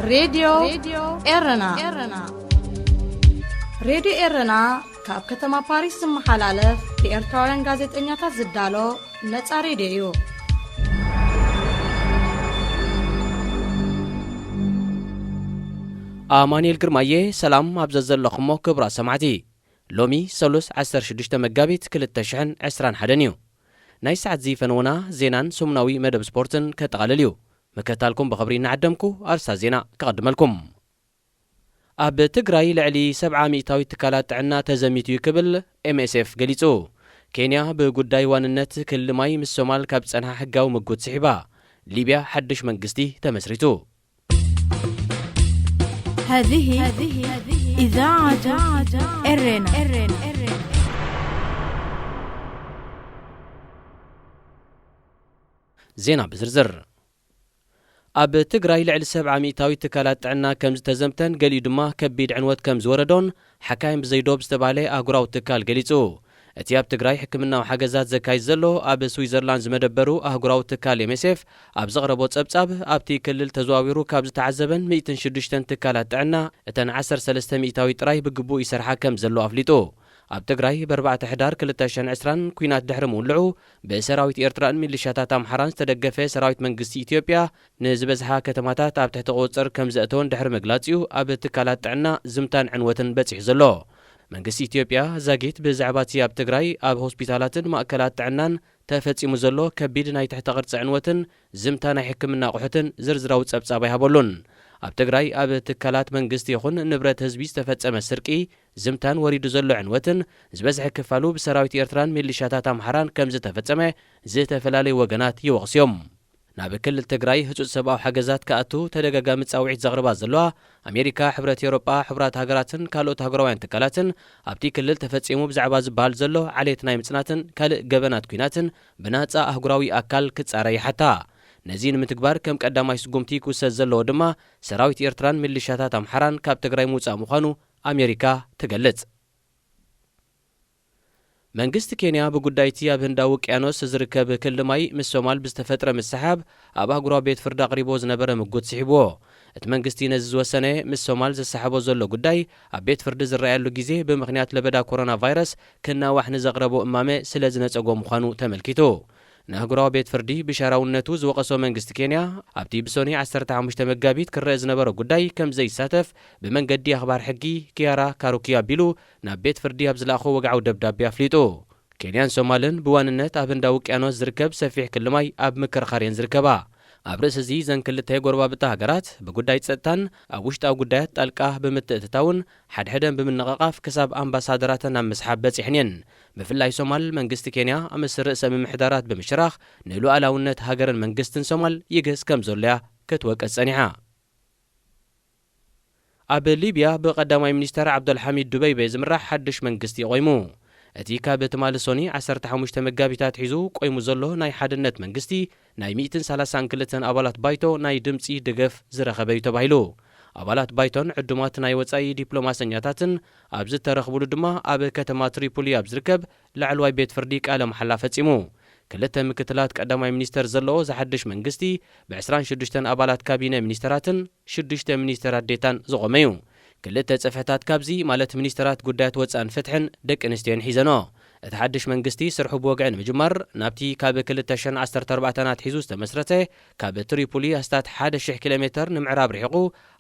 ሬድዮ ኤረና። ሬድዮ ኤረና ካብ ከተማ ፓሪስ ዝመሓላለፍ ብኤርትራውያን ጋዜጠኛታት ዝዳሎ ነጻ ሬድዮ እዩ። ኣማኑኤል ግርማየ፣ ሰላም ኣብ ዘዘለኹሞ ክቡራት ሰማዕቲ። ሎሚ ሰሉስ ዓሰርተ ሽዱሽተ መጋቢት ክልተ ሽሕን ዕስራን ሓደን እዩ። ናይ ሰዓት እዚ ፈነወና ዜናን ሰሙናዊ መደብ ስፖርትን ከጠቓልል እዩ። ምክትታልኩም ብኽብሪ እናዓደምኩ ኣርስታት ዜና ከቐድመልኩም። ኣብ ትግራይ ልዕሊ ሰብዓ ሚእታዊት ትካላት ጥዕና ተዘሚቱ እዩ ክብል ኤም ኤስ ኤፍ ገሊጹ። ኬንያ ብጉዳይ ዋንነት ክሊ ማይ ምስ ሶማል ካብ ዝጸንሓ ሕጋዊ ምጉት ስሒባ። ሊብያ ሓድሽ መንግስቲ ተመስሪቱ። هذه إذاعة إرنا. ዜና ብዝርዝር። ኣብ ትግራይ ልዕሊ ሰብዓ ሚእታዊት ትካላት ጥዕና ከም ዝተዘምተን ገሊኡ ድማ ከቢድ ዕንወት ከም ዝወረዶን ሓካይም ብዘይ ዶብ ዝተባህለ ኣህጉራዊ ትካል ገሊጹ። እቲ ኣብ ትግራይ ሕክምናዊ ሓገዛት ዘካይድ ዘሎ ኣብ ስዊዘርላንድ ዝመደበሩ ኣህጉራዊ ትካል ኤም ኤስ ኤፍ ኣብ ዘቕረቦ ጸብጻብ፣ ኣብቲ ክልል ተዘዋዊሩ ካብ ዝተዓዘበን ሚእትን ሽዱሽተን ትካላት ጥዕና እተን ዓሰርተ ሰለስተ ሚእታዊት ጥራይ ብግቡእ ይሰርሓ ከም ዘሎ ኣፍሊጡ። ኣብ ትግራይ ብኣርባዕተ ሕዳር ክልተ ሽሕን ዕስራን ኲናት ድሕሪ ምውልዑ፣ ብሰራዊት ኤርትራን ሚሊሻታት ኣምሓራን ዝተደገፈ ሰራዊት መንግስቲ ኢትዮጵያ ንዝበዝሓ ከተማታት ኣብ ትሕቲ ቁጽጽር ከም ዘእተወን ድሕሪ ምግላጽ እዩ ኣብ ትካላት ጥዕና ዝምታን ዕንወትን በጺሑ ዘሎ። መንግስቲ ኢትዮጵያ ዛጊት ብዛዕባ እቲ ኣብ ትግራይ ኣብ ሆስፒታላትን ማእከላት ጥዕናን ተፈጺሙ ዘሎ ከቢድ ናይ ትሕተ ቅርጺ ዕንወትን ዝምታ ናይ ሕክምና ኣቑሑትን ዝርዝራዊ ጸብጻብ ኣይሃበሉን። ኣብ ትግራይ ኣብ ትካላት መንግስቲ ይኹን ንብረት ህዝቢ ዝተፈጸመ ስርቂ፣ ዝምታን ወሪዱ ዘሎ ዕንወትን ዝበዝሐ ክፋሉ ብሰራዊት ኤርትራን ሚሊሻታት ኣምሓራን ከም ዝተፈጸመ ዝተፈላለዩ ወገናት ይወቕሱ እዮም። ናብ ክልል ትግራይ ህጹጽ ሰብኣዊ ሓገዛት ክኣቱ ተደጋጋሚ ጻውዒት ዘቕርባ ዘለዋ ኣሜሪካ፣ ሕብረት ኤውሮጳ፣ ሕቡራት ሃገራትን ካልኦት ኣህጉራውያን ትካላትን፣ ኣብቲ ክልል ተፈጺሙ ብዛዕባ ዝበሃል ዘሎ ዓሌት ናይ ምጽናትን ካልእ ገበናት ኲናትን ብናጻ ኣህጉራዊ ኣካል ክጻረ ይሓታ። ነዚ ንምትግባር ከም ቀዳማይ ስጉምቲ ክውሰድ ዘለዎ ድማ ሰራዊት ኤርትራን ሚሊሻታት ኣምሓራን ካብ ትግራይ ምውጻእ ምዃኑ ኣሜሪካ ትገልጽ። መንግስቲ ኬንያ ብጉዳይ እቲ ኣብ ህንዳዊ ውቅያኖስ ዝርከብ ክሊ ማይ ምስ ሶማል ብዝተፈጥረ ምስሕሓብ ኣብ ኣህጉራዊ ቤት ፍርዲ ኣቕሪቦ ዝነበረ ምጉት ስሒብዎ። እቲ መንግስቲ ነዚ ዝወሰነ፣ ምስ ሶማል ዘሰሓቦ ዘሎ ጉዳይ ኣብ ቤት ፍርዲ ዝረኣየሉ ግዜ ብምኽንያት ለበዳ ኮሮና ቫይረስ ክናዋሕ ንዘቕረቦ እማመ ስለ ዝነጸጎ ምዃኑ ተመልኪቱ። ንኣህጉራዊ ቤት ፍርዲ ብሻራውነቱ ዝወቐሶ መንግስቲ ኬንያ፣ ኣብቲ ብሶኒ ዓሰርተ ሓሙሽተ መጋቢት ክረአ ዝነበሮ ጉዳይ ከም ዘይሳተፍ ብመንገዲ ኣኽባር ሕጊ ኪያራ ካሩኪ ኣቢሉ ናብ ቤት ፍርዲ ኣብ ዝለኣኾ ወግዓዊ ደብዳቤ ኣፍሊጡ። ኬንያን ሶማልን ብዋንነት ኣብ ህንዳዊ ውቅያኖስ ዝርከብ ሰፊሕ ክሊ ማይ ኣብ ምክርኻር እየን ዝርከባ። ኣብ ርእሲ እዚ፣ እዘን ክልተ ጎረባብቲ ሃገራት ብጉዳይ ጸጥታን ኣብ ውሽጣዊ ጉዳያት ጣልቃ ብምትእትታውን፣ ሓድሕደን ብምንቕቓፍ ክሳብ ኣምባሳደራተን ኣብ ምስሓብ በጺሐን እየን። ብፍላይ ሶማል፣ መንግስቲ ኬንያ ምስ ርእሰ ምምሕዳራት ብምሽራኽ ንሉኣላውነት ሃገርን መንግስትን ሶማል ይግህስ ከም ዘሎ እያ ክትወቅስ ጸኒሓ። ኣብ ሊብያ ብቀዳማይ ሚኒስተር ዓብደልሓሚድ ዱበይበ ዝምራሕ ሓድሽ መንግስቲ ቆይሙ። እቲ ካብ ትማሊ ሶኒ ዓሰርተ ሓሙሽተ መጋቢት ኣትሒዙ ቆይሙ ዘሎ ናይ ሓድነት መንግስቲ፣ ናይ ሚእትን ሰላሳን ክልተን ኣባላት ባይቶ ናይ ድምጺ ደገፍ ዝረኸበ እዩ ተባሂሉ። ኣባላት ባይቶን ዕዱማት ናይ ወጻኢ ዲፕሎማሰኛታትን ኣብ ዝተረኽብሉ ድማ፣ ኣብ ከተማ ትሪፖሊ ኣብ ዝርከብ ላዕለዋይ ቤት ፍርዲ ቃለ መሓላ ፈጺሙ። ክልተ ምክትላት ቀዳማይ ሚኒስተር ዘለዎ እዚ ሓድሽ መንግስቲ፣ ብ ዕስራን ሽዱሽተን ኣባላት ካቢነ ሚኒስተራትን ሽዱሽተ ሚኒስተራት ዴታን ዝቖመ እዩ። ክልተ ጽፍሕታት ካብዚ፣ ማለት ሚኒስተራት ጉዳያት ወጻእን ፍትሕን ደቂ ኣንስትዮን ሒዘንኦ። እቲ ሓድሽ መንግስቲ ስርሑ ብወግዒ ንምጅማር፣ ናብቲ ካብ ክልተ ሽሕን ዓሰርተ ኣርባዕተን ኣትሒዙ ዝተመስረተ፣ ካብ ትሪፖሊ ኣስታት ሓደ ሽሕ ኪሎ ሜተር ንምዕራብ ርሒቑ፣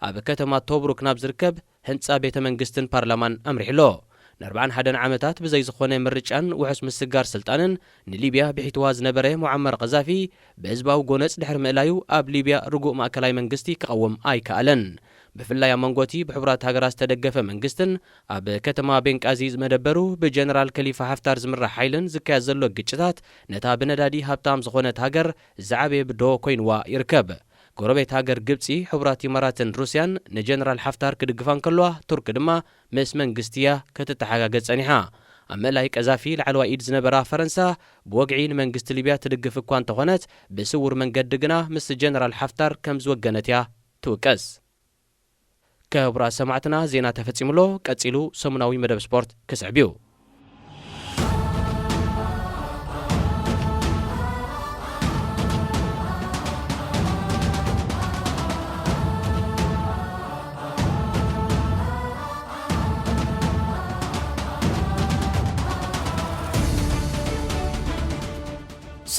ኣብ ከተማ ቶብሩክ ናብ ዝርከብ ህንጻ ቤተ መንግስትን ፓርላማን ኣምሪሑ ኣሎ። ንኣርባዓን ሓደን ዓመታት ብዘይ ዝኾነ ምርጫን ውሑስ ምስግጋር ስልጣንን ንሊብያ ብሒትዋ ዝነበረ ሙዓመር ቀዛፊ፣ ብህዝባዊ ጎነጽ ድሕሪ ምእላዩ፣ ኣብ ሊብያ ርጉእ ማእከላይ መንግስቲ ክቐውም ኣይከኣለን። ብፍላይ ኣብ መንጎ እቲ ብሕቡራት ሃገራት ዝተደገፈ መንግስትን ኣብ ከተማ ቤንቃዚ ዝመደበሩ ብጀነራል ከሊፋ ሓፍታር ዝምራሕ ሓይልን ዝካየድ ዘሎ ግጭታት፣ ነታ ብነዳዲ ሃብታም ዝኾነት ሃገር ዝዓበየ ብድሆ ኮይንዋ ይርከብ። ጎረቤት ሃገር ግብጺ፣ ሕቡራት ኢማራትን ሩስያን ንጀነራል ሓፍታር ክድግፋ እንከለዋ፣ ቱርክ ድማ ምስ መንግስቲ እያ ክትተሓጋገዝ ጸኒሓ። ኣብ ምእላይ ቀዛፊ ላዕለዋይ ኢድ ዝነበራ ፈረንሳ፣ ብወግዒ ንመንግስቲ ሊብያ ትድግፍ እኳ እንተኾነት፣ ብስውር መንገዲ ግና ምስ ጀነራል ሓፍታር ከም ዝወገነት እያ ትውቀስ። ክቡራት ሰማዕትና፣ ዜና ተፈጺሙ ኣሎ። ቀጺሉ ሰሙናዊ መደብ ስፖርት ክስዕብ እዩ።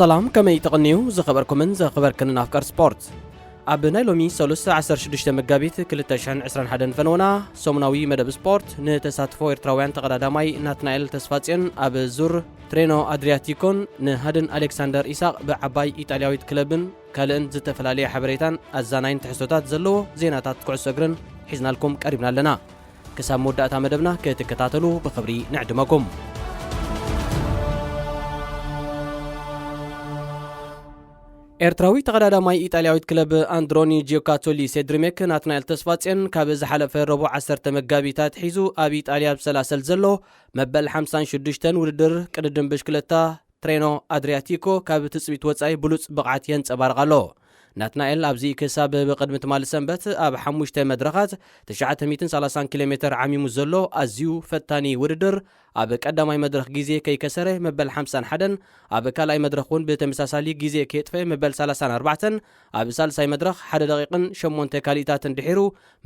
ሰላም፣ ከመይ ተቐንዩ ዝኸበርኩምን ዘኸበርክንን ኣፍቀር ስፖርት? ኣብ ናይ ሎሚ ሰሉስ ዓሰርተ ሽዱሽተ መጋቢት ክልተ ሽሕን ዕስራን ሓደን ፈነወና ሰሙናዊ መደብ ስፖርት፣ ንተሳትፎ ኤርትራውያን ተቐዳዳማይ ናትናኤል ተስፋጽዮን ኣብ ዙር ትሬኖ ኣድሪያቲኮን ንሃድን ኣሌክሳንደር ኢሳቕ ብዓባይ ኢጣልያዊት ክለብን ካልእን ዝተፈላለየ ሓበሬታን ኣዛናይን ትሕዝቶታት ዘለዎ ዜናታት ኩዕሶ እግርን ሒዝናልኩም ቀሪብና ኣለና። ክሳብ መወዳእታ መደብና ክትከታተሉ ብኽብሪ ንዕድመኩም። ኤርትራዊ ተቐዳዳማይ ኢጣልያዊት ክለብ ኣንድሮኒ ጂዮካቶሊ ሴድሪሜክ ናትናኤል ተስፋጽዮን ካብ ዝሓለፈ ረቡዕ ዓሰርተ መጋቢት ኣትሒዙ ኣብ ኢጣልያ ኣብ ሰላሰል ዘሎ መበል ሓምሳን ሽዱሽተን ውድድር ቅድድም ብሽክለታ ትሬኖ ኣድሪያቲኮ ካብ ትጽቢት ወጻኢ ብሉጽ ብቕዓት የንጸባርቕ ኣሎ። ናትናኤል ኣብዚ ክሳብ ብቕድሚ ትማሊ ሰንበት ኣብ ሓሙሽተ መድረኻት ትሽዓተ ሚእትን ሰላሳን ኪሎ ሜተር ዓሚሙ ዘሎ ኣዝዩ ፈታኒ ውድድር፣ ኣብ ቀዳማይ መድረኽ ግዜ ከይከሰረ መበል ሓምሳን ሓደን፣ ኣብ ካልኣይ መድረኽ እውን ብተመሳሳሊ ግዜ ከየጥፈ መበል ሰላሳን ኣርባዕተን፣ ኣብ ሳልሳይ መድረኽ ሓደ ደቂቕን ሸሞንተ ካልኢታትን ድሒሩ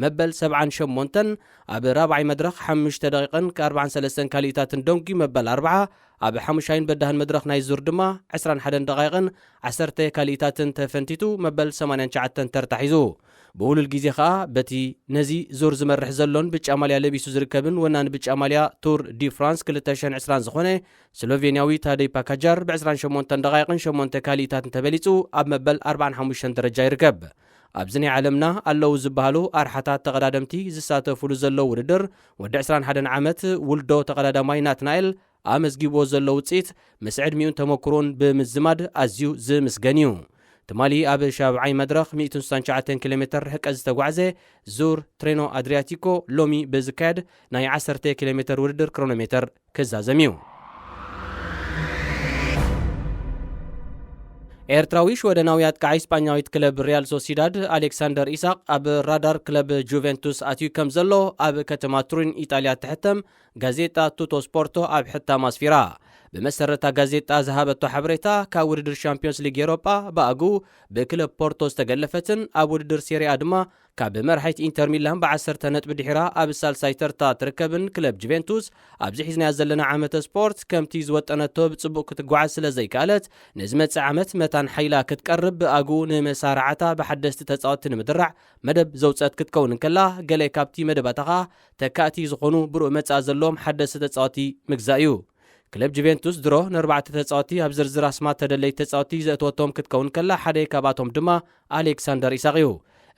መበል ሰብዓን ሸሞንተን፣ ኣብ ራብዓይ መድረኽ ሓሙሽተ ደቂቕን ኣርባዓን ሰለስተን ካልኢታትን ደንጉዩ መበል ኣርብዓ፣ ኣብ ሓሙሻይን በዳህን መድረኽ ናይ ዙር ድማ ዕስራን ሓደን ደቓይቕን ዓሰርተ ካልኢታትን ተፈንቲቱ መበል ሰማንያን ትሽዓተን ተርታ ሒዙ። ብውሉል ግዜ ኸኣ በቲ ነዚ ዙር ዝመርሕ ዘሎን ብጫ ማልያ ለቢሱ ዝርከብን ወናኒ ብጫ ማልያ ቱር ዲ ፍራንስ ክልተ ሽሕን ዕስራን ዝኾነ ስሎቬንያዊ ታደይ ፓካጃር ብዕስራን ሸሞንተን ደቓይቕን ሸሞንተ ካልኢታትን ተበሊጹ ኣብ መበል ኣርባዓን ሓሙሽተን ደረጃ ይርከብ። ኣብዚ ናይ ዓለምና ኣለዉ ዝበሃሉ ኣርሓታት ተቐዳደምቲ ዝሳተፉሉ ዘለዉ ውድድር፣ ወዲ ዕስራን ሓደን ዓመት ውልዶ ተቐዳዳማይ ናትናኤል ኣመዝጊብዎ ዘሎ ውጽኢት ምስ ዕድሚኡን ተመክሮኡን ብምዝማድ ኣዝዩ ዝምስገን እዩ። ትማሊ ኣብ ሻብዓይ መድረኽ ሚእትን ስሳን ትሽዓተን ኪሎ ሜተር ርሕቀት ዝተጓዕዘ ዙር ትሬኖ ኣድሪያቲኮ ሎሚ ብዝካየድ ናይ ዓሰርተ ኪሎ ሜተር ውድድር ክሮኖሜተር ክዛዘም እዩ። ኤርትራዊ ሽወደናዊ ኣጥቃዓይ ስጳኛዊት ክለብ ሪያል ሶሲዳድ ኣሌክሳንደር ኢሳቕ ኣብ ራዳር ክለብ ጁቬንቱስ ኣትዩ ከም ዘሎ ኣብ ከተማ ቱሪን ኢጣልያ እትሕተም ጋዜጣ ቱቶ ስፖርቶ ኣብ ሕታም ኣስፊራ። ብመሰረታ ጋዜጣ ዝሃበቶ ሓበሬታ፣ ካብ ውድድር ሻምፒዮንስ ሊግ ኤሮጳ ብኣግኡ ብክለብ ፖርቶ ዝተገለፈትን ኣብ ውድድር ሴሪኣ ድማ ካብ መርሓይት ኢንተር ሚላን ብዓሰርተ ነጥቢ ድሒራ ኣብ ሳልሳይ ተርታ ትርከብን ክለብ ጁቬንቱስ፣ ኣብዚ ሒዝናያ ዘለና ዓመተ ስፖርት ከምቲ ዝወጠነቶ ብጽቡቕ ክትጓዓዝ ስለ ዘይከኣለት፣ ንዝመጽእ ዓመት መታን ሓይላ ክትቀርብ ብኣግኡ ንመሳርዓታ ብሓደስቲ ተጻወትቲ ንምድራዕ መደብ ዘውጸት ክትከውን እንከላ፣ ገለ ካብቲ መደባታ ኸኣ ተካእቲ ዝኾኑ ብሩእ መጻኢ ዘለዎም ሓደስቲ ተጻወትቲ ምግዛእ እዩ። ክለብ ጁቬንቱስ ድሮ ንኣርባዕተ ተጻወትቲ ኣብ ዝርዝር ኣስማት ተደለይቲ ተጻወትቲ ዘእተወቶም ክትከውን ከላ፣ ሓደ ካብኣቶም ድማ ኣሌክሳንደር ኢሳቕ እዩ።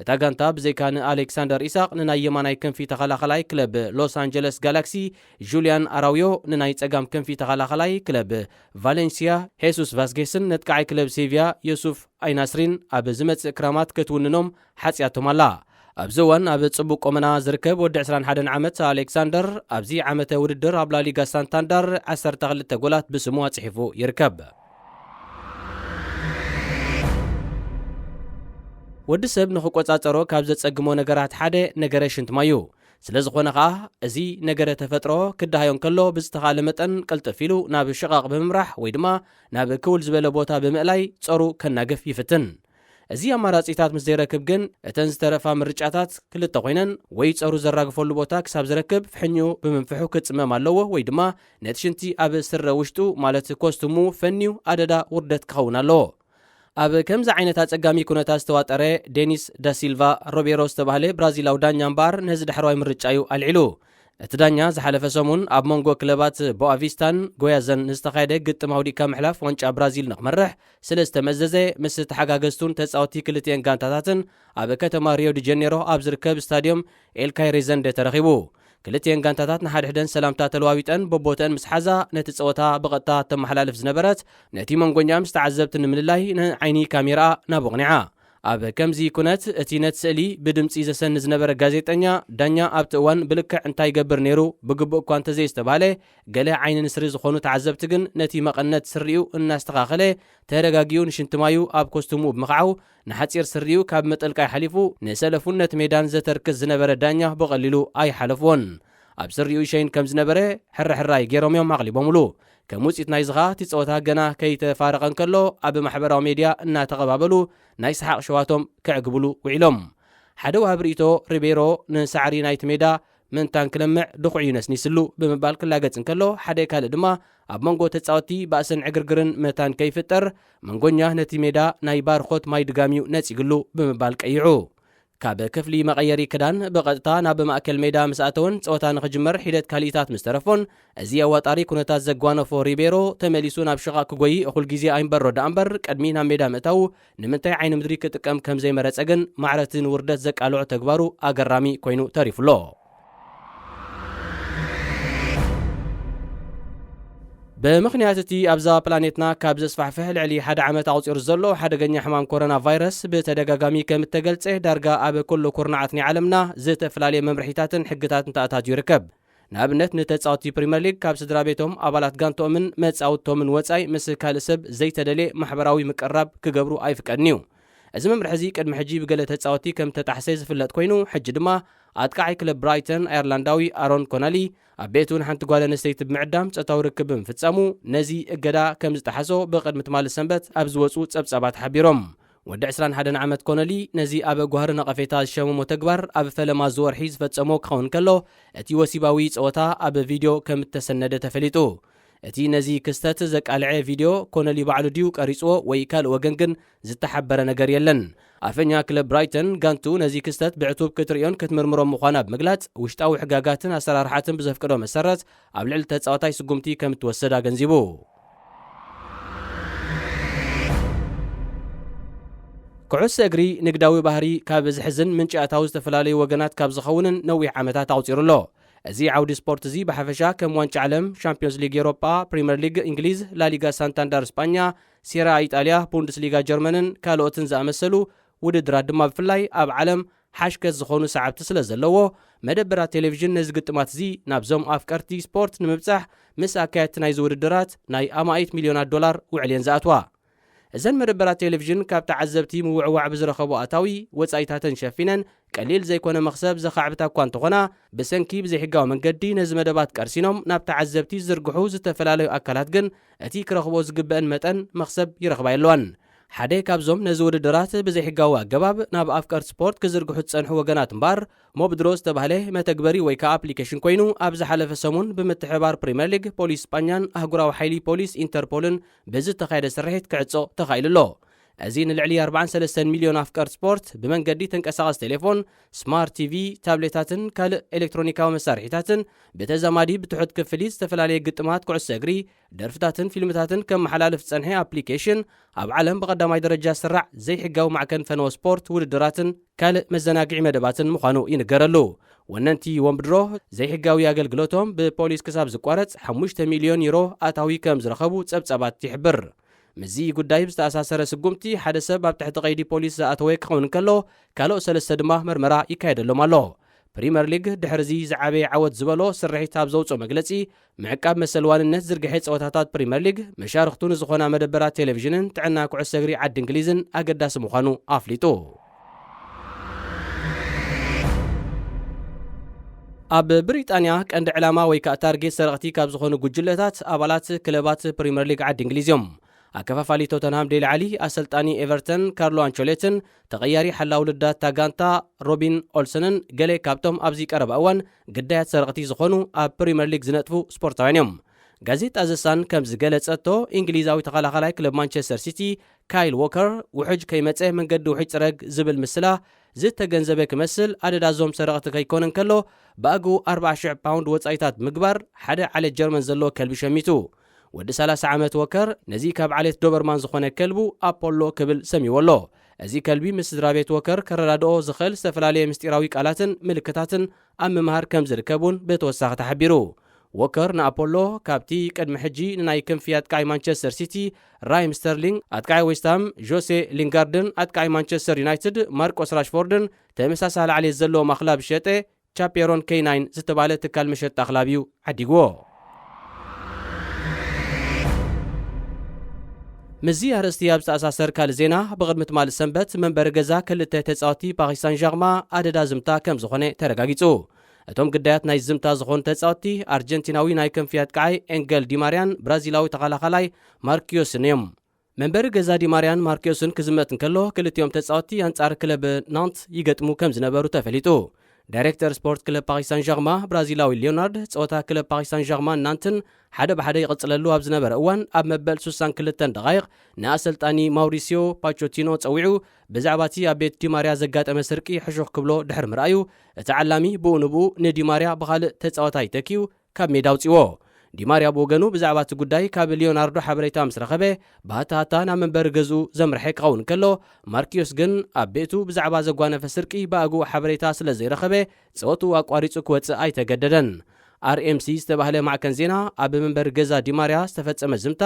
እታ ጋንታ ብዘይካ ንኣሌክሳንደር ኢሳቕ፣ ንናይ የማናይ ክንፊ ተኸላኸላይ ክለብ ሎስ ኣንጀለስ ጋላክሲ ጁልያን ኣራውዮ፣ ንናይ ጸጋም ክንፊ ተኸላኸላይ ክለብ ቫሌንሲያ ሄሱስ ቫስኬስን ነጥቃዓይ ክለብ ሴቪያ ዮሱፍ ኣይናስሪን ኣብ ዝመጽእ ክራማት ክትውንኖም ሓጽያቶም ኣላ። ኣብዚ እዋን ኣብ ጽቡቕ ቁመና ዝርከብ ወዲ ዕስራን ሓደን ዓመት ኣሌክሳንደር፣ ኣብዚ ዓመተ ውድድር ኣብ ላሊጋ ሳንታንዳር ዓሰርተ ክልተ ጎላት ብስሙ ኣጽሒፉ ይርከብ። ወዲ ሰብ ንኽቆጻጸሮ ካብ ዘጸግሞ ነገራት ሓደ ነገረ ሽንት ማይ እዩ። ስለ ዝኾነ ኸኣ፣ እዚ ነገረ ተፈጥሮ ክደሃዮ እንከሎ፣ ብዝተኻለ መጠን ቅልጥፍ ኢሉ ናብ ሽቓቕ ብምምራሕ ወይ ድማ ናብ ክውል ዝበለ ቦታ ብምእላይ ጸሩ ከናግፍ ይፍትን። እዚ ኣማራጺታት ምስ ዘይረክብ ግን፣ እተን ዝተረፋ ምርጫታት ክልተ ኮይነን፣ ወይ ጸሩ ዘራግፈሉ ቦታ ክሳብ ዝረክብ ፍሕኝኡ ብምንፍሑ ክጽመም ኣለዎ፣ ወይ ድማ ነቲ ሽንቲ ኣብ ስረ ውሽጡ፣ ማለት ኮስቱሙ፣ ፈንዩ ኣደዳ ውርደት ክኸውን ኣለዎ። ኣብ ከምዚ ዓይነት ኣጸጋሚ ኩነታት ዝተዋጠረ ዴኒስ ዳሲልቫ ሮቤሮ ዝተባህለ ብራዚላዊ ዳኛ እምበኣር ነዚ ዳሕረዋይ ምርጫ እዩ ኣልዒሉ። እቲ ዳኛ ዝሓለፈ ሰሙን ኣብ መንጎ ክለባት ቦኣቪስታን ጎያዘን ንዝተኻየደ ግጥም ኣውዲቕካ ምሕላፍ ዋንጫ ብራዚል ንኽመርሕ ስለ ዝተመዘዘ፣ ምስ ተሓጋገዝቱን ተጻወትቲ ክልቲኤን ጋንታታትን ኣብ ከተማ ሪዮ ዲ ጀኔሮ ኣብ ዝርከብ ስታድዮም ኤልካይ ሬዘንደ ተረኺቡ። ክልቲኤን ጋንታታት ንሓድሕደን ሰላምታ ተለዋዊጠን በቦተአን ምስ ሓዛ፣ ነቲ ጸወታ ብቐጥታ ተመሓላልፍ ዝነበረት ነቲ መንጎኛ ምስ ተዓዘብቲ ንምልላይ ንዓይኒ ካሜራኣ ናብ ኣቕኒዓ። ኣብ ከምዚ ኩነት፣ እቲ ነቲ ስእሊ ብድምጺ ዘሰኒ ዝነበረ ጋዜጠኛ፣ ዳኛ ኣብቲ እዋን ብልክዕ እንታይ ይገብር ነይሩ ብግቡእ እኳ እንተዘይዝተባህለ፣ ገለ ዓይኒ ንስሪ ዝኾኑ ተዓዘብቲ ግን ነቲ መቐነት ስሪኡ እናስተኻኸለ፣ ተረጋጊኡ ንሽንቲ ማዩ ኣብ ኮስቱሙ ብምኽዓው፣ ንሓጺር ስሪኡ ካብ ምጥልቃይ ሓሊፉ ንሰለፉን ነቲ ሜዳን ዘተርክስ ዝነበረ ዳኛ ብቐሊሉ ኣይሓለፍዎን። ኣብ ስሪኡ ይሸይን ከም ዝነበረ ሕርሕራይ ገይሮም እዮም ኣቕሊቦምሉ። ከም ውጽኢት ናይዚ ኸኣ፣ እቲ ጸወታ ገና ከይተፋረቐ እንከሎ፣ ኣብ ማሕበራዊ ሜድያ እናተቐባበሉ ናይ ሰሓቕ ሸዋቶም ከዕግብሉ ውዒሎም። ሓደ ወሃቢ ርእይቶ፣ ሪቤሮ ንሳዕሪ ናይቲ ሜዳ ምእንታን ክለምዕ ድኹዒ ነስኒስሉ ብምባል ክላገጽ እንከሎ፣ ሓደ ካልእ ድማ ኣብ መንጎ ተጻወትቲ ባእስን ዕግርግርን መታን ከይፍጠር መንጎኛ ነቲ ሜዳ ናይ ባርኾት ማይ ድጋም'ዩ ነጺግሉ ብምባል ቀይዑ። ካብ ክፍሊ መቐየሪ ክዳን ብቐጥታ ናብ ማእከል ሜዳ ምስ ኣተወን ጸወታ ንኽጅመር ሒደት ካልኢታት ምስ ተረፎን፣ እዚ ኣዋጣሪ ኩነታት ዘጓነፎ ሪቤሮ ተመሊሱ ናብ ሽቓቕ ክጎይ እኹል ግዜ ኣይንበሮ ደኣ እምበር፣ ቅድሚ ናብ ሜዳ ምእታዉ ንምንታይ ዓይኒ ምድሪ ክጥቀም ከም ዘይመረጸ ግን ማዕረቲ ንውርደት ዘቃልዖ ተግባሩ ኣገራሚ ኮይኑ ተሪፉ ኣሎ። ብምኽንያት እቲ ኣብዛ ፕላኔትና ካብ ዘስፋሕፍሕ ልዕሊ ሓደ ዓመት ኣቑጺሩ ዘሎ ሓደገኛ ሕማም ኮሮና ቫይረስ ብተደጋጋሚ ከም እተገልጸ ዳርጋ ኣብ ኩሉ ኩርናዓት ናይ ዓለምና ዝተፈላለየ መምርሒታትን ሕግታትን ተኣታትዩ ይርከብ። ንኣብነት ንተጻወትቲ ፕሪምየር ሊግ ካብ ስድራ ቤቶም ኣባላት ጋንቶኦምን መጻውቶምን ወጻኢ ምስ ካልእ ሰብ ዘይተደልየ ማሕበራዊ ምቅርራብ ክገብሩ ኣይፍቀድን እዩ። እዚ መምርሒ እዚ ቅድሚ ሕጂ ብገለ ተጻወትቲ ከም ተጣሕሰ ዝፍለጥ ኮይኑ፣ ሕጂ ድማ ኣጥቃዓይ ክለብ ብራይተን ኣየርላንዳዊ ኣሮን ኮነሊ ኣብ ቤቱ ንሓንቲ ጓል ኣንስተይቲ ብምዕዳም ጾታዊ ርክብ ብምፍጻሙ ነዚ እገዳ ከም ዝጠሓሶ ብቕድሚ ትማሊ ሰንበት ኣብ ዝወጹ ጸብጻባት ሓቢሮም። ወዲ ዕስራን ሓደን ዓመት ኮነሊ ነዚ ኣብ ጓህሪ ነቐፌታ ዝሸመሞ ተግባር ኣብ ፈለማ ዝወርሒ ዝፈጸሞ ክኸውን ከሎ፣ እቲ ወሲባዊ ጸወታ ኣብ ቪድዮ ከም እተሰነደ ተፈሊጡ። እቲ ነዚ ክስተት ዘቃልዐ ቪድዮ ኮነሊ ባዕሉ ድዩ ቀሪጽዎ ወይ ካልእ ወገን ግን ዝተሓበረ ነገር የለን። ኣፈኛ ክለብ ብራይተን ጋንቱ ነዚ ክስተት ብዕቱብ ክትርእዮን ክትምርምሮን ምዃና ብምግላጽ፣ ውሽጣዊ ሕጋጋትን ኣሰራርሓትን ብዘፍቅዶ መሰረት ኣብ ልዕሊ ተጻዋታይ ስጉምቲ ከም እትወስድ ኣገንዚቡ። ኩዕሶ እግሪ ንግዳዊ ባህሪ ካብ ዝሕዝን ምንጪ ኣታዊ ዝተፈላለዩ ወገናት ካብ ዝኸውንን ነዊሕ ዓመታት ኣቑጺሩ ኣሎ። እዚ ዓውዲ ስፖርት እዚ ብሓፈሻ ከም ዋንጫ ዓለም፣ ሻምፒዮንስ ሊግ ኤሮጳ፣ ፕሪምየር ሊግ እንግሊዝ፣ ላሊጋ ሳንታንዳር ስጳኛ፣ ሴራ ኢጣልያ፣ ቡንደስሊጋ ጀርመንን ካልኦትን ዝኣመሰሉ ውድድራት ድማ ብፍላይ ኣብ ዓለም ሓሽከት ዝኾኑ ሰዓብቲ ስለ ዘለዎ፣ መደበራት ቴሌቪዥን ነዚ ግጥማት እዚ ናብዞም ኣፍቀርቲ ስፖርት ንምብጻሕ ምስ ኣካየድቲ ናይዚ ውድድራት ናይ ኣማኢት ሚልዮናት ዶላር ውዕል እየን ዝኣትዋ። እዘን መደበራት ቴሌቪዥን ካብ ተዓዘብቲ ምውዕዋዕ ብዝረኸቦ ኣታዊ ወጻኢታተን ሸፊነን ቀሊል ዘይኮነ መኽሰብ ዘኻዕብታ እኳ እንተኾና፣ ብሰንኪ ብዘይሕጋዊ መንገዲ ነዚ መደባት ቀርሲኖም ናብ ተዓዘብቲ ዝዝርግሑ ዝተፈላለዩ ኣካላት ግን እቲ ክረኽቦ ዝግበአን መጠን መኽሰብ ይረኽባ የለዋን። ሓደ ካብዞም ነዚ ውድድራት ብዘይሕጋዊ ኣገባብ ናብ ኣፍቀርቲ ስፖርት ክዝርግሑ ዝጸንሑ ወገናት እምበኣር፣ ሞብድሮ ዝተባህለ መተግበሪ ወይ ከኣ ኣፕሊኬሽን ኮይኑ፣ ኣብ ዝሓለፈ ሰሙን ብምትሕብባር ፕሪምየር ሊግ፣ ፖሊስ ስጳኛን ኣህጉራዊ ሓይሊ ፖሊስ ኢንተርፖልን ብዝተኻየደ ስርሒት ክዕጾ ተኻኢሉ ኣሎ። እዚ ንልዕሊ ኣርባዓን ሰለስተን ሚልዮን ኣፍቀርቲ ስፖርት ብመንገዲ ተንቀሳቐሲ ቴሌፎን፣ ስማርት ቲቪ፣ ታብሌታትን ካልእ ኤሌክትሮኒካዊ መሳርሒታትን ብተዛማዲ ብትሑት ክፍሊት ዝተፈላለየ ግጥማት ኩዕሶ እግሪ፣ ደርፍታትን ፊልምታትን ከመሓላልፍ ዝጸንሐ ኣፕሊኬሽን፣ ኣብ ዓለም ብቐዳማይ ደረጃ ዝስራዕ ዘይሕጋዊ ማዕከን ፈነወ ስፖርት ውድድራትን ካልእ መዘናግዒ መደባትን ምዃኑ ይንገረሉ። ወነንቲ ወንብድሮ ዘይሕጋዊ ኣገልግሎቶም ብፖሊስ ክሳብ ዝቋረጽ ሓሙሽተ ሚልዮን ዩሮ ኣታዊ ከም ዝረኸቡ ጸብጻባት ይሕብር። ምስዚ ጉዳይ ብዝተኣሳሰረ ስጉምቲ፣ ሓደ ሰብ ኣብ ትሕቲ ቀይዲ ፖሊስ ዝኣተወ ክኸውን እንከሎ፣ ካልኦት ሰለስተ ድማ መርመራ ይካየደሎም ኣሎ። ፕሪምየር ሊግ ድሕሪ እዚ ዝዓበየ ዓወት ዝበሎ ስርሒት ኣብ ዘውፅኦ መግለፂ፣ ምዕቃብ መሰል ዋንነት ዝርግሐ ፀወታታት ፕሪምየር ሊግ፣ መሻርኽቱ ንዝኾና መደበራት ቴሌቪዥንን ጥዕና ኩዕሶ እግሪ ዓዲ እንግሊዝን ኣገዳሲ ምዃኑ ኣፍሊጡ። ኣብ ብሪጣንያ ቀንዲ ዕላማ ወይ ከዓ ታርጌት ሰረቕቲ ካብ ዝኾኑ ጉጅለታት ኣባላት ክለባት ፕሪምየር ሊግ ዓዲ እንግሊዝ እዮም። ኣከፋፋሊ ቶተንሃም ዴሊ ዓሊ፣ ኣሰልጣኒ ኤቨርተን ካርሎ ኣንቸሎትን ተቐያሪ ሓላው ልዳት ታጋንታ ሮቢን ኦልሰንን ገለ ካብቶም ኣብዚ ቀረባ እዋን ግዳያት ሰረቕቲ ዝኾኑ ኣብ ፕሪምየር ሊግ ዝነጥፉ ስፖርታውያን እዮም። ጋዜጣ ዘሳን ከም ዝገለጸቶ፣ እንግሊዛዊ ተኸላኸላይ ክለብ ማንቸስተር ሲቲ ካይል ዎከር ውሕጅ ከይመጸ መንገዲ ውሕጅ ጽረግ ዝብል ምስላ ዝተገንዘበ ክመስል፣ ኣደዳ እዞም ሰረቕቲ ከይኮነ እንከሎ ብኣግኡ ኣርባዓ ሽሕ ፓውንድ ወጻኢታት ምግባር ሓደ ዓሌት ጀርመን ዘለዎ ከልቢ ሸሚቱ። ወዲ ሰላሳ ዓመት ዎከር ነዚ ካብ ዓሌት ዶበርማን ዝኾነ ከልቡ ኣፖሎ ክብል ሰሚዎ ኣሎ። እዚ ከልቢ ምስ ስድራ ቤት ዎከር ከረዳድኦ ዝኽእል ዝተፈላለየ ምስጢራዊ ቃላትን ምልክታትን ኣብ ምምሃር ከም ዝርከብ እውን ብተወሳኺ ተሓቢሩ። ዎከር ንኣፖሎ ካብቲ ቅድሚ ሕጂ ንናይ ክንፊ ኣጥቃዒ ማንቸስተር ሲቲ ራሂም ስተርሊንግ፣ ኣጥቃዒ ዌስትሃም ጆሴ ሊንጋርድን ኣጥቃዒ ማንቸስተር ዩናይትድ ማርቆስ ራሽፎርድን ተመሳሳሊ ዓሌት ዘለዎም ኣኽላብ ዝሸጠ ቻፔሮን ኬናይን ዝተባህለ ትካል መሸጣ ኣኽላብ እዩ ዓዲግዎ። ምስዚ ኣርእስቲ ኣብ ዝተኣሳሰር ካልእ ዜና፣ ብቕድሚ ትማሊ ሰንበት መንበሪ ገዛ ክልተ ተጻወትቲ ፓሪስ ሳን ዣርማ ኣደዳ ዝምታ ከም ዝኾነ ተረጋጊጹ። እቶም ግዳያት ናይ ዝምታ ዝኾኑ ተጻወትቲ፣ ኣርጀንቲናዊ ናይ ክንፊ ኣጥቃዓይ ኤንገል ዲማርያን ብራዚላዊ ተኸላኻላይ ማርኪዮስን እዮም። መንበሪ ገዛ ዲማርያን ማርኪዮስን ክዝመት እንከሎ፣ ክልቲኦም ተጻወትቲ ኣንጻር ክለብ ናንት ይገጥሙ ከም ዝነበሩ ተፈሊጡ። ዳይሬክተር ስፖርት ክለብ ፓሪስ ሳን ጀርማ ብራዚላዊ ሊዮናርድ፣ ጸወታ ክለብ ፓሪስ ሳን ጀርማን ናንትን ሓደ ብሓደ ይቕጽለሉ ኣብ ዝነበረ እዋን፣ ኣብ መበል ስሳን ክልተን ደቓይቕ ንኣሰልጣኒ ማውሪሲዮ ፓቾቲኖ ጸዊዑ፣ ብዛዕባ እቲ ኣብ ቤት ዲማርያ ዘጋጠመ ስርቂ ሕሹኽ ክብሎ ድሕሪ ምርኣዩ፣ እቲ ዓላሚ ብኡ ንብኡ ንዲማርያ ብኻልእ ተጻዋታይ ተኪኡ ካብ ሜዳ ኣውጺዎ። ዲማርያ ብወገኑ ብዛዕባ እቲ ጉዳይ ካብ ሊዮናርዶ ሓበሬታ ምስ ረኸበ፣ ብሃታሃታ ናብ መንበሪ ገዝኡ ዘምርሐ ክኸውን ከሎ፣ ማርኪዮስ ግን ኣብ ቤቱ ብዛዕባ ዘጓነፈ ስርቂ ብኣግኡ ሓበሬታ ስለ ዘይረኸበ፣ ጸወትኡ ኣቋሪጹ ክወጽእ ኣይተገደደን። ኣር ኤም ሲ ዝተባህለ ማዕከን ዜና ኣብ መንበሪ ገዛ ዲማርያ ዝተፈጸመ ዝምታ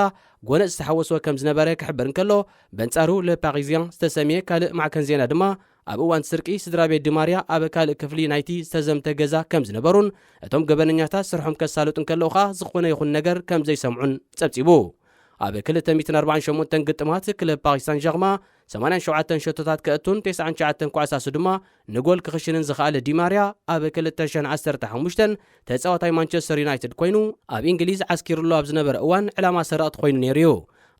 ጎነጽ ዝተሓወሶ ከም ዝነበረ ክሕብር እንከሎ፣ በንጻሩ ለ ፓሪዚያን ዝተሰምየ ካልእ ማዕከን ዜና ድማ ኣብ እዋን ስርቂ ስድራ ቤት ዲማርያ ኣብ ካልእ ክፍሊ ናይቲ ዝተዘምተ ገዛ ከም ዝነበሩን፣ እቶም ገበነኛታት ስርሖም ከሳልጡ እንከለዉ ኸኣ ዝኾነ ይኹን ነገር ከም ዘይሰምዑን ጸብጺቡ። ኣብ ክልተ ሚእትን ኣርባዓን ሸሞንተን ግጥማት ክለብ ፓሪስ ሳን ጀርማ ሰማንያን ሸውዓተን ሸቶታት ከእቱን ተስዓን ትሽዓተን ኳዕሳሱ ድማ ንጎል ክኽሽንን ዝኸኣለ ዲማርያ፣ ኣብ ክልተ ሽሕን ዓሰርተ ሓሙሽተን ተጻዋታይ ማንቸስተር ዩናይትድ ኮይኑ፣ ኣብ እንግሊዝ ዓስኪሩሉ ኣብ ዝነበረ እዋን ዕላማ ሰረቕቲ ኮይኑ ነይሩ እዩ።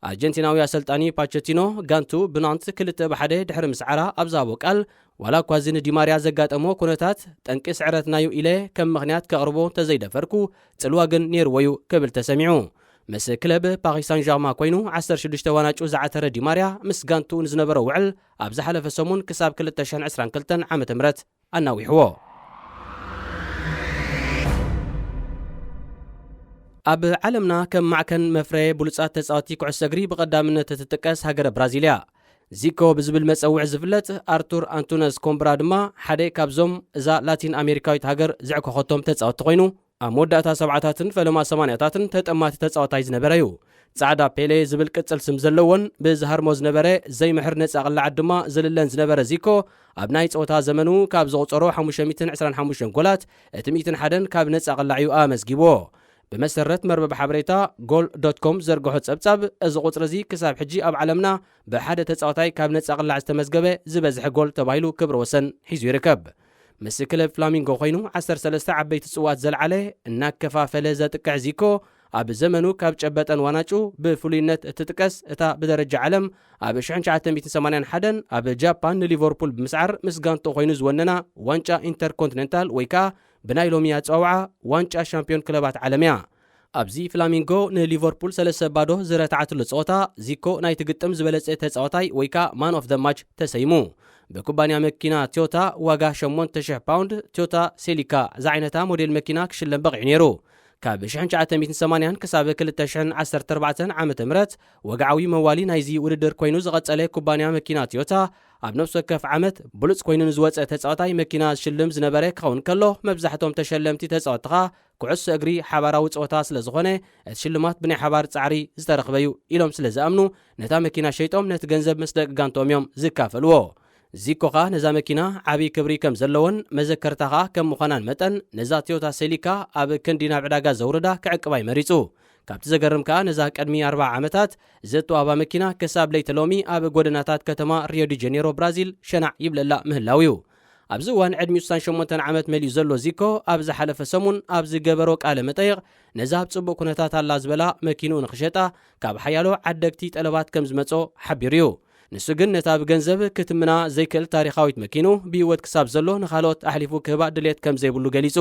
ኣርጀንቲናዊ ኣሰልጣኒ ፓቸቲኖ ጋንቱ ብናንት ክልተ ብሓደ ድሕሪ ምስዓራ ኣብ ዝሃቦ ቃል፣ ዋላ እኳ እዚ ንዲማርያ ዘጋጠሞ ኩነታት ጠንቂ ስዕረትና እዩ ኢለ ከም ምኽንያት ከቕርቦ እንተዘይደፈርኩ፣ ጽልዋ ግን ነይርዎ እዩ ክብል ተሰሚዑ። ምስ ክለብ ፓሪስ ሳን ጀርማ ኮይኑ ዓሰርተ ሽዱሽተ ዋናጩ ዝዓተረ ዲማርያ፣ ምስ ጋንቱ ንዝነበሮ ውዕል ኣብ ዝሓለፈ ሰሙን ክሳብ ክልተ ሽሕን ዕስራን ክልተን ዓመተ ምህረት ኣናዊሕዎ። ኣብ ዓለምና ከም ማዕከን መፍረየ ብሉጻት ተጻወቲ ኩዕሶ እግሪ ብቐዳምነት እትጥቀስ ሃገረ ብራዚል እያ። ዚኮ ብዝብል መጸውዒ ዝፍለጥ ኣርቱር ኣንቱነስ ኮምብራ ድማ ሓደ ካብዞም እዛ ላቲን ኣሜሪካዊት ሃገር ዘዕኮኸቶም ተጻወቲ ኮይኑ፣ ኣብ መወዳእታ ሰብዓታትን ፈለማ ሰማንያታትን ተጠማቲ ተጻዋታይ ዝነበረ እዩ። ጻዕዳ ፔሌ ዝብል ቅጽል ስም ዘለዎን ብዝሃርሞ ዝነበረ ዘይምሕር ነጻ ቅላዓት ድማ ዝልለን ዝነበረ ዚኮ፣ ኣብ ናይ ጸወታ ዘመኑ ካብ ዘቑጸሮ ሓሙሽተ ሚእትን ዕስራን ሓሙሽተን ጎላት፣ እቲ ሚእትን ሓደን ካብ ነጻ ቅላዕ እዩ ኣመዝጊብዎ። ብመሰረት መርበብ ሓበሬታ ጎል ዶት ኮም ዘርግሖ ጸብጻብ፣ እዚ ቁጽሪ እዚ ክሳብ ሕጂ ኣብ ዓለምና ብሓደ ተጻዋታይ ካብ ነጻ ቅላዕ ዝተመዝገበ ዝበዝሐ ጎል ተባሂሉ ክብረ ወሰን ሒዙ ይርከብ። ምስ ክለብ ፍላሚንጎ ኮይኑ ዓሰርተ ሰለስተ ዓበይቲ ጽዋት ዘልዓለ፣ እናከፋፈለ ዘጥቅዕ ዚኮ፣ ኣብ ዘመኑ ካብ ጨበጠን ዋናጩ ብፍሉይነት እትጥቀስ እታ ብደረጃ ዓለም ኣብ ሽሕን ትሽዓተ ሚእትን ሰማንያን ሓደን ኣብ ጃፓን ንሊቨርፑል ብምስዓር ምስ ጋንቶ ኮይኑ ዝወነና ዋንጫ ኢንተርኮንቲኔንታል ወይ ከኣ ብናይ ሎሚ ኣጸዋውዓ ዋንጫ ሻምፒዮን ክለባት ዓለም እያ። ኣብዚ ፍላሚንጎ ንሊቨርፑል ሰለስተ ባዶ ዝረትዓትሉ ጸወታ፣ ዚኮ ናይቲ ግጥም ዝበለጸ ተጻዋታይ ወይ ከኣ ማን ኦፍ ዘ ማች ተሰይሙ። ብኩባንያ መኪና ቶዮታ ዋጋ ሸሞንተ ሽሕ ፓውንድ ቶዮታ ሴሊካ ዝዓይነታ ሞዴል መኪና ክሽለም በቒዑ ነይሩ። ካብ ሽሕን ትሽዓተ ሚእትን ሰማንያን ክሳብ ክልተ ሽሕን ዓሰርተ ኣርባዕተን ዓመተ ምህረት ወግዓዊ መዋሊ ናይዚ ውድድር ኮይኑ ዝቐጸለ ኩባንያ መኪና ቶዮታ፣ ኣብ ነፍሲ ወከፍ ዓመት ብሉጽ ኮይኑ ንዝወጸ ተጻዋታይ መኪና ዝሽልም ዝነበረ ክኸውን ከሎ፣ መብዛሕቶም ተሸለምቲ ተጻወትቲ ኸኣ ኩዕሶ እግሪ ሓባራዊ ጸወታ ስለ ዝኾነ፣ እቲ ሽልማት ብናይ ሓባር ጻዕሪ ዝተረኽበ እዩ ኢሎም ስለ ዝኣምኑ፣ ነታ መኪና ሸይጦም ነቲ ገንዘብ ምስ ደቂ ጋንትኦም እዮም ዝካፈልዎ። ዚኮ ኸኣ ነዛ መኪና ዓቢ ክብሪ ከም ዘለዎን መዘከርታ ኸኣ ከም ምዃናን መጠን፣ ነዛ ቶዮታ ሴሊካ ኣብ ክንዲ ናብ ዕዳጋ ዘውርዳ ክዕቅባ እዩ መሪጹ። ካብቲ ዘገርም ከኣ ነዛ ቅድሚ ኣርብዓ ዓመታት ዘእተዋባ መኪና ክሳብ ለይቲ ሎሚ ኣብ ጎደናታት ከተማ ሪዮ ዲ ጀኔሮ ብራዚል ሸናዕ ይብለላ ምህላው እዩ። ኣብዚ እዋን ዕድሚኡ ስሳን ሸሞንተን ዓመት መሊኡ ዘሎ ዚኮ፣ ኣብ ዝሓለፈ ሰሙን ኣብ ዝገበሮ ቃለ መጠይቕ፣ ነዛ ኣብ ጽቡቕ ኩነታት ኣላ ዝበላ መኪንኡ ንኽሸጣ ካብ ሓያሎ ዓደግቲ ጠለባት ከም ዝመጾ ሓቢሩ እዩ። ንሱ ግን ነታ ብገንዘብ ክትምና ዘይክእል ታሪኻዊት መኪንኡ ብህይወት ክሳብ ዘሎ ንኻልኦት ኣሕሊፉ ክህባ ድሌት ከም ዘይብሉ ገሊጹ።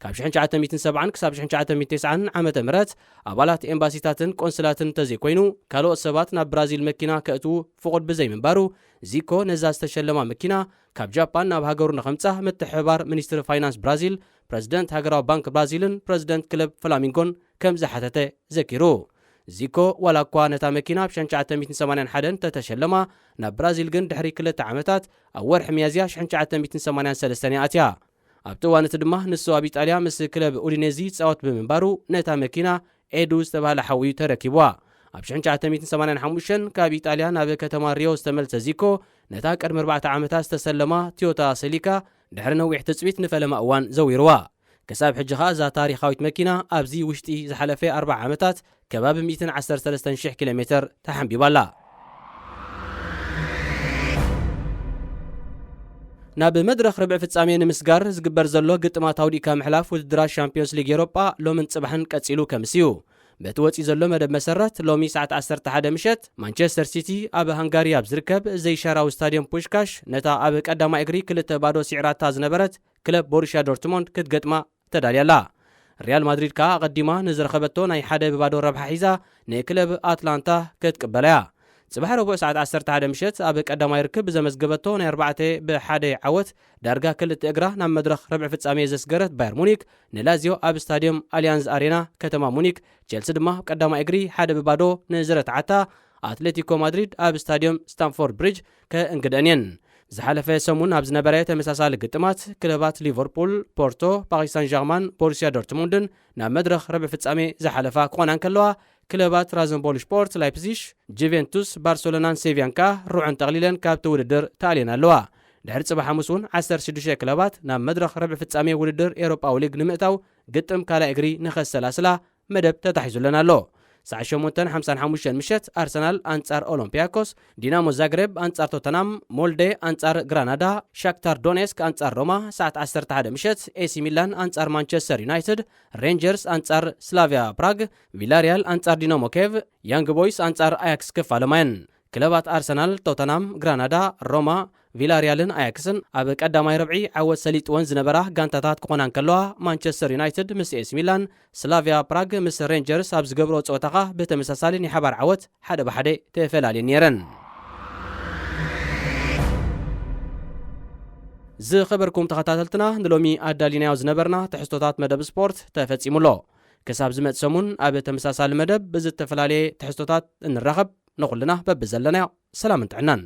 ካብ ሽሕን ትሽዓተ ሚእትን ሰብዓን ክሳብ ሽሕን ትሽዓተ ሚእትን ተስዓን ዓመተ ምህረት ኣባላት ኤምባሲታትን ቆንስላትን እንተዘይኮይኑ ካልኦት ሰባት ናብ ብራዚል መኪና ከእትዉ ፍቑድ ብዘይምንባሩ፣ ዚኮ ነዛ ዝተሸለማ መኪና ካብ ጃፓን ናብ ሃገሩ ንኸምጻ ምትሕብባር ሚኒስትሪ ፋይናንስ ብራዚል፣ ፕረዚደንት ሃገራዊ ባንክ ብራዚልን ፕረዚደንት ክለብ ፍላሚንጎን ከም ዝሓተተ ዘኪሩ። ዚኮ ዋላ እኳ ነታ መኪና ኣብ ሽሕን ትሽዓተ ሚእትን ሰማንያን ሓደን እንተተሸለማ፣ ናብ ብራዚል ግን ድሕሪ ክልተ ዓመታት ኣብ ወርሒ ሚያዝያ ሽሕን ትሽዓተ ሚእትን ሰማንያን ሰለስተን እያ ኣትያ። ኣብቲ እዋን እቲ ድማ ንሱ ኣብ ኢጣልያ ምስ ክለብ ኡዲኔዚ ይጻወት ብምንባሩ፣ ነታ መኪና ኤዱ ዝተባህለ ሓው እዩ ተረኪብዋ። ኣብ ሽሕን ትሽዓተ ሚእትን ሰማንያን ሓሙሽተን ካብ ኢጣልያ ናብ ከተማ ሪዮ ዝተመልሰ ዚኮ፣ ነታ ቅድሚ ኣርባዕተ ዓመታት ዝተሰለማ ቶዮታ ሴሊካ ድሕሪ ነዊሕ ትጽቢት ንፈለማ እዋን ዘዊርዋ። ክሳብ ሕጂ ኸኣ እዛ ታሪኻዊት መኪና ኣብዚ ውሽጢ ዝሓለፈ ኣርብዓ ዓመታት ከባቢ ሚእትን ዓሰርተ ሰለስተን ሽሕ ኪሎ ሜተር ተሓንቢባ ኣላ። ናብ መድረኽ ርብዒ ፍጻሜ ንምስጋር ዝግበር ዘሎ ግጥማት ኣውዲእካ ምሕላፍ ውድድራት ሻምፒዮንስ ሊግ ኤውሮጳ ሎምን ጽባሕን ቀጺሉ ከምስ እዩ። በቲ ወጺኡ ዘሎ መደብ መሰረት፣ ሎሚ ሰዓት ዓሰርተ ሓደ ምሸት ማንቸስተር ሲቲ ኣብ ሃንጋሪ ኣብ ዝርከብ ዘይሻራዊ ስታድየም ፑሽካሽ ነታ ኣብ ቀዳማይ እግሪ ክልተ ባዶ ስዒራታ ዝነበረት ክለብ ቦሩሽያ ዶርትሞንድ ክትገጥማ ተዳልያ ኣላ። ሪያል ማድሪድ ከኣ ኣቐዲማ ንዝረኸበቶ ናይ ሓደ ብባዶ ረብሓ ሒዛ ንክለብ ኣትላንታ ክትቅበላ እያ። ጽባሕ ረቡዕ ሰዓት ዓሰርተ ሓደ ምሸት ኣብ ቀዳማይ ርክብ ብዘመዝገበቶ ናይ ኣርባዕተ ብሓደ ዓወት ዳርጋ ክልተ እግራ ናብ መድረኽ ርብዒ ፍጻሜ ዘስገረት ባየር ሙኒክ ንላዚዮ ኣብ ስታድዮም ኣሊያንዝ ኣሬና ከተማ ሙኒክ፣ ቸልሲ ድማ ቀዳማይ እግሪ ሓደ ብባዶ ንዝረትዓታ ኣትሌቲኮ ማድሪድ ኣብ ስታድዮም ስታምፎርድ ብሪጅ ከእንግደን እየን። ዝሓለፈ ሰሙን ኣብ ዝነበረ ተመሳሳሊ ግጥማት ክለባት ሊቨርፑል፣ ፖርቶ፣ ፓሪስ ሳን ጀርማን፣ ቦሩሲያ ዶርትሙንድን ናብ መድረኽ ርብዒ ፍጻሜ ዝሓለፋ ክኾና እንከለዋ፣ ክለባት ራዘንቦል ስፖርት ላይፕዚሽ፣ ጁቬንቱስ፣ ባርሰሎናን ሴቪያን ከኣ ርዑን ጠቕሊለን ካብቲ ውድድር ተኣልየን ኣለዋ። ድሕሪ ጽባሕ ሓሙስ እውን ዓሰርተ ሽዱሽተ ክለባት ናብ መድረኽ ርብዒ ፍጻሜ ውድድር ኤሮጳዊ ሊግ ንምእታው ግጥም ካልኣይ እግሪ ንኸሰላስላ መደብ ተታሒዙለን ኣሎ። ሰዓት ሸሞንተን ሓምሳን ሓሙሽተን ምሸት ኣርሰናል ኣንጻር ኦሎምፒያኮስ፣ ዲናሞ ዛግሬብ ኣንጻር ቶተናም፣ ሞልዴ ኣንጻር ግራናዳ፣ ሻክታር ዶኔስክ ኣንጻር ሮማ፣ ሰዓት ዓሰርተ ሓደ ምሸት ኤሲ ሚላን ኣንጻር ማንቸስተር ዩናይትድ፣ ሬንጀርስ ኣንጻር ስላቪያ ፕራግ፣ ቪላሪያል ኣንጻር ዲናሞ ኬቭ፣ ያንግ ቦይስ ኣንጻር ኣያክስ ክፋለማ እየን። ክለባት ኣርሰናል፣ ቶተናም፣ ግራናዳ፣ ሮማ፣ ቪላሪያልን ኣያክስን ኣብ ቀዳማይ ረብዒ ዓወት ሰሊጥወን ዝነበራ ጋንታታት ክኾና እንከለዋ፣ ማንቸስተር ዩናይትድ ምስ ኤሲ ሚላን፣ ስላቪያ ፕራግ ምስ ሬንጀርስ ኣብ ዝገብሮ ጸወታ ኸኣ ብተመሳሳሊ ናይ ሓባር ዓወት ሓደ ብሓደ ተፈላልየን ነይረን። ዝኸበርኩም ተኸታተልትና፣ ንሎሚ ኣዳሊናዮ ዝነበርና ትሕዝቶታት መደብ ስፖርት ተፈጺሙ ኣሎ። ክሳብ ዝመጽእ ሰሙን ኣብ ተመሳሳሊ መደብ ብዝተፈላለየ ትሕዝቶታት እንራኸብ። ንኹልና በብዘለናዮ ሰላምን ጥዕናን።